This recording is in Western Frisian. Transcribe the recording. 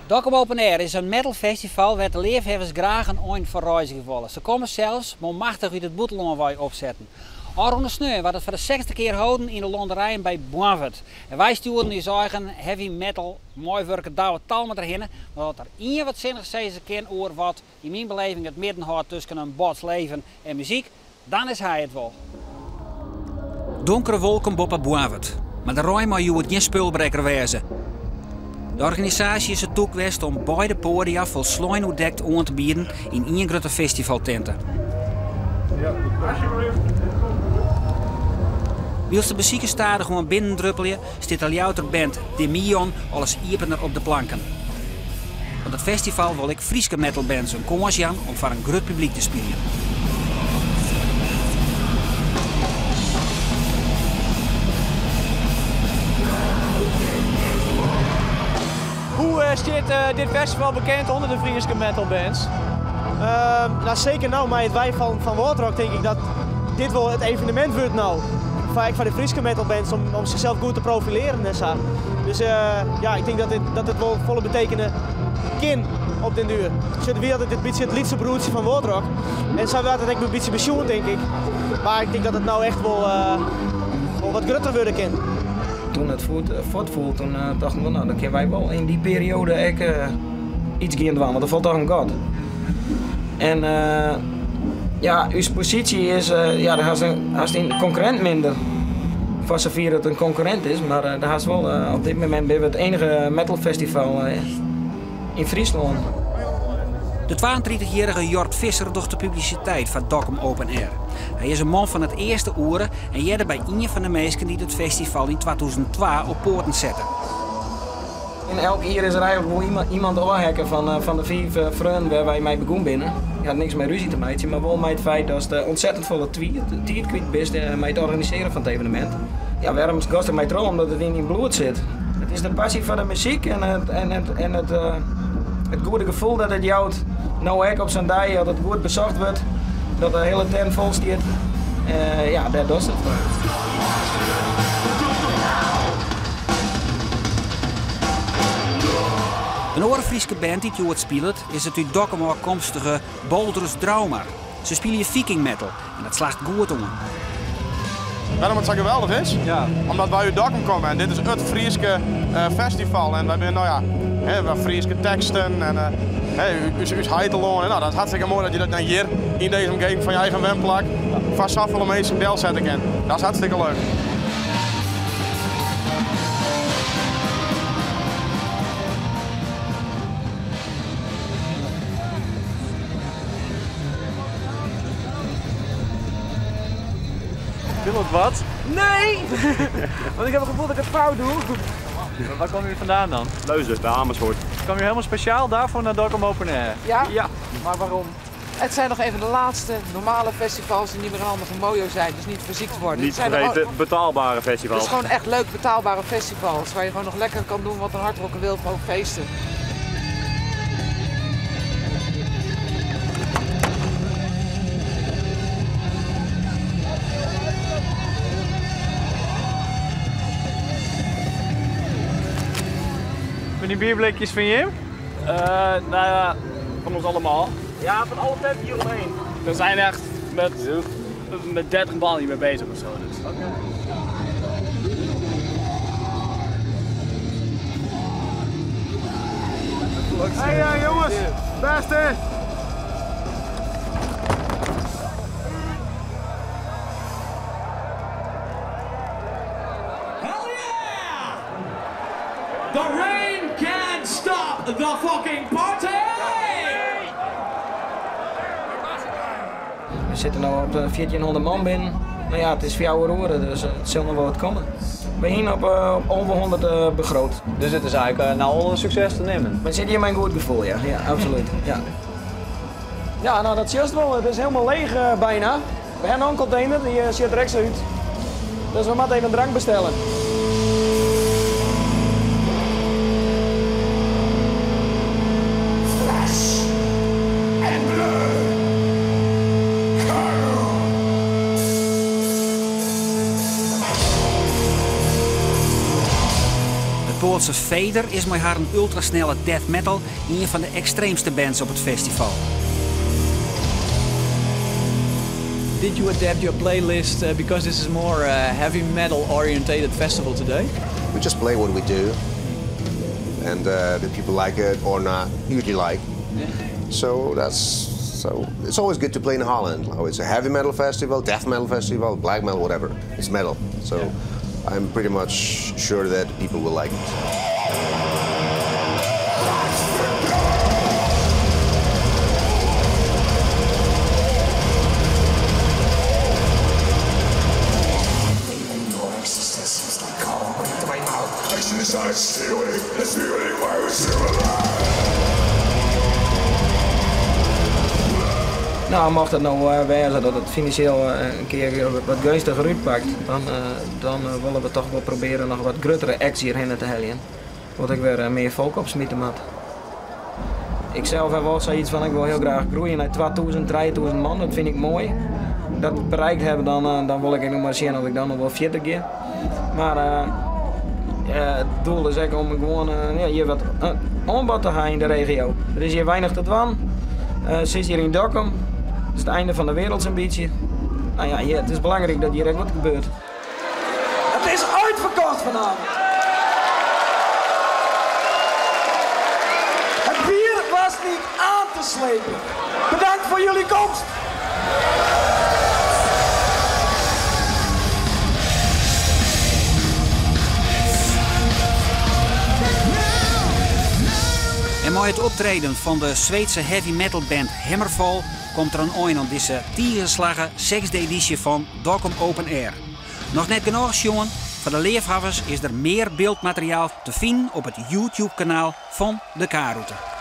Dokkum Open Air is in metalfestival wêr't de leafhawwers graach in ein foar reizgje wolle. Se komme sels manmachtich út it bûtenlân wei opsetten. Ofrûne sneon waard it foar de sechsde kear holden yn de Landerijen by Boarnwert. En wy stjoerden ús eigen heavy metal meiwurker Douwe Talma derhinne, want as der ien wat sinnichs sizze kin oer wat yn myn beleving it midden hâldt tusken in bots leven en muzyk, dan is hy it wol. Donkere wolken boppe Boarnwert, mar de rein mei hjoed gjin spulbrekker wêze. De organisaasje is sa tûk west om beide poadia folslein oerdekt oan te bieden yn ien grutte festivaltinte. Wylst de besikers stadichoan binnendruppelje, stiet de Ljouwerter band Demion al as iepener op de planken. Want it festival wol ek Fryske metalbands in kâns jaan om foar in grut publyk te spyljen. Hoe stiet dit festival bekend ûnder de Fryske metalbands? No, seker no mei it weifallen fan Wâldrock tink ik dat dit wol it evenemint wurdt no. Foar ek foar de Fryske metalbands om sichsels goed te profilearjen en sa. Dus ja, ik tink dat dit, dat dit wol folle betekene kin op den duer. Sjoch, wie altyd in bytsje it lytse broertsje fan Wâldrock. En sa waard it ek in bytsje besjoen, tink ik. Mar ik tink dat it no echt wol, wol wat grutter wurde kin. Toen it fuortfoel, toen tochten we, no, dan kinne wy wol yn dy perioade ek iets gean dwaan, want der falt toch in gat. En ja, ús posysje is, ja, der hast, hast in konkurrint minder. Foar safier it in konkurrint is, mar der hast wol, op dit momint binne we it enige metalfestival yn Fryslân. De 32-jierrige Jort Visser docht de publisiteit foar Dokkum Open Air. Hy is in man fan it earste oere en hearde by ien fan de minsken dy't it festival yn 2002 op poaten sette. En elk jier is der eigenlik wol iemand ôfheakke fan de fiif freonen wêr wy mei begûn binne. It hat niks mei rúzje te meitsjen, mar wol mei it feit datst ontzettend folle tiid kwyt bist mei it organisearjen fan it evenemint. Ja, wêrom giest der mei troch? Omdat it yn dyn bloed sit. It is de passy foar de muzyk en it goede gefoel dat it jout, no ek op sa'n dei dat it goed besocht wurdt, dat de hiele tent fol stiet. Ja, dêr dochst it foar. In oare Fryske band dy't hjoed spilet is it út Dokkum ôfkomstige Baldrs Draumar. Se spylje viking metal en dat slacht goed oan. Wêrom it sa geweldich is? Ja. Omdat wy út Dokkum komme en dit is it Fryske festival. En wy binne, no ja, hè, Fryske teksten en ús, ús heitelân. Nou, dat is hartstikke moai dat je dat dan hjir yn dizze omgeving fan je eigen wenplak foar safolle minsken delsette kin. Dat is hartstikke leuk. Wil het wat? Nee! Want ik heb het gevoel dat ik het fout doe. Waar komen jullie vandaan dan? Leusden, bij Amersfoort. Kwam je helemaal speciaal daarvoor naar Dokkum Open Air? Ja. Ja. Maar waarom? Het zijn nog even de laatste normale festivals die niet meer in handen van Mojo zijn, dus niet verziekt worden. Niet Het zijn er vergeten, gewoon betaalbare festivals. Het is gewoon echt leuk betaalbare festivals, waar je gewoon nog lekker kan doen wat een hardrocker wil, gewoon feesten. Van die bierblikjes van Jim? Nou ja, van ons allemaal. Ja, van alle tenten hier omheen. We zijn echt met 30 man hiermee bezig of zo. Dus. Oké. Hey jongens, beste! Hell yeah! The rain can't stop the fucking party! We sitte no op de 1400 man binnen. Mar ja, it is 4 oere, dus it sil noch wol wat komme. We hiene op 1100 begroot. Dus it is eigenlik no al in sukses te nimmen? We sitte hjir mei in goed gefoel, ja. Ja, absolút. Ja. Ja, no dat sjochst wol. It is hielendal leech byna. We hawwe noch in kontener, dy sjocht der ek sa út. Dus we moatte even drank bestelle. Flesh and blood. It Poalse Vader is mei harren ultrasnelle death metal ien fan de ekstreemste bands op it festival. Did you adapt your playlist because this is more heavy metal orientated festival today? We just play what we do, and the people like it or not, usually like. So that's so it's always good to play in Holland. Oh, it's a heavy metal festival, death metal festival, black metal, whatever. It's metal. So I'm pretty much sure that people will like it. No, mocht it no wêze dat it finansjeel in kear wat geunstiger útpakt, dan, dan wolle we toch wol probearje noch wat gruttere acts hjirhinne te heljen. Wat ek wer mear folk opsmite moat. Ik sels ha wol sayts fan ik wol hiel graach groeie nei 2000, 3000 man, dat fyn ik moai. Dat bereikt hawwe, dan, dan wol ik ek noch mar sjen oft ik dan noch wol fierder gean. Mar it doel is ek om gewoan ja, hjir wat oanbod te hawwen yn de regio. Der is hjir weinich te dwaan. Se is hjir yn Dokkum. It is it einde fan de wereld sa'n bytsje. No ja, hjir, it is belangryk dat hjir ek wat gebeurt. It is útferkocht vanavond. Het bier was niet aan te slepen. Bedankt voor jullie komst. En mei it optreden fan de Sweedske heavy metal band Hammerfall komt der in ein oan dizze tige slagge sechsde edysje fan Dokkum Open Air. Noch net genôch sjoen? Foar de leafhawwers is der mear byldmateriaal te finen op it YouTube-kanaal fan de K-rûte.